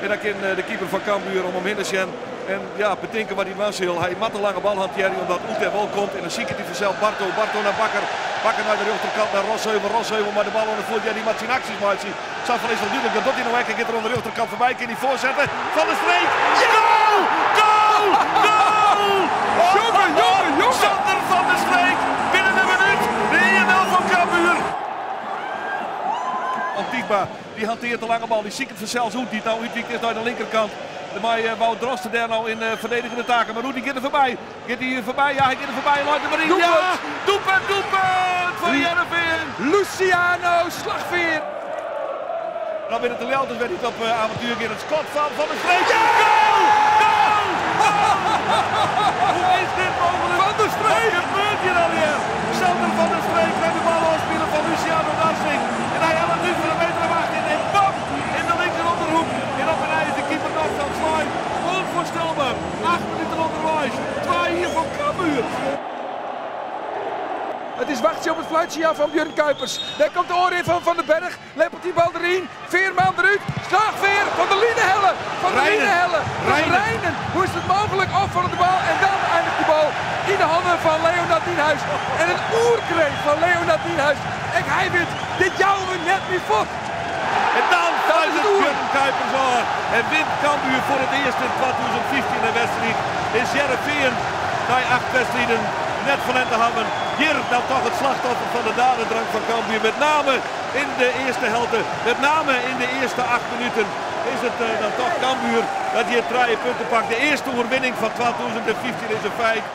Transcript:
En dan kin de keeper fan Cambuur om him hinne sjen. En ja, betinke wat hy dwaan sil. Hy moat de lange bal hantearje omdat Oete wol komt. En dan siket hy fansels Barto. Barto nei Bakker. Bakker nei de rjochterkant nei Rosheuvel. Rosheuvel mei de bal oan de foet. Ja, dy moat syn aksjes meitsje. Safolle is al dúdlik. Dat docht hy no ek. Hy giet der oan de rjochterkant foarby. Kin hy foarsette? Van der Streek! Goal! Goal! Goal! Jonge, jonge, jonge! Sander van der Streek binnen in minút. De 1-0 fan Cambuur. Antigba, dy hantearret de lange bal. Dy siket fansels Oet, dy't no útwykt is nei de linkerkant. Mei Wout Droste dêr no yn ferdedigende taken. Mar Oet dy giet der foarby. Giet hy foarby? Ja, hy giet der foarby. Leit der mar yn. Ja! Doelpunt, doelpunt foar Hearrenfean! Luciano Slagveer. Dan binne it de Ljouwerters wer dy't op avontuer gean. It skot fan Van der Streek. Goal! Goal! Goal! Hoe is dit mooglik? Van der Streek! Wat gebeurt hjir allegear? Sander van der Streek krijt de bal oanspile fan Luciano Narsingh. En hy hellet út fan in meter of 18 en bam! In de linker ûnderhoek. En op 'e nij is de keeper noch fan slach. Unfoarstelber. 8 minuten ûnderweis. 2-1 foar Cambuur. It is wachtsje op it fluitsinjaal fan Björn Kuipers. Dêr komt de oanrin fan Van den Berg. Leppelt dy bal deryn. Veerman derút. Slagveer fan de line helle. Fan de line helle. Reijnen. Hoe is it mooglik? Ôffange de bal en dan einiget de bal yn de hannen fan Leonard Nienhuis. En in oerkreet fan Leonard Nienhuis. Ek hy wit, dit jouwe we net mear fuort. En dan fluit it Björn Kuipers ôf en wint Cambuur foar it earst yn 2015 in wedstriid. Is Hearrenfean nei 8 wedstriden net ferlern te hawwen. Hjir dan toch it slachtoffer fan de dadendrang fan Cambuur. Met name in de earste helte, met name yn de earste 8 minuten is it dan toch Cambuur dat hjir 3 punten pakt. De earste oerwinning fan 2015 is in feit.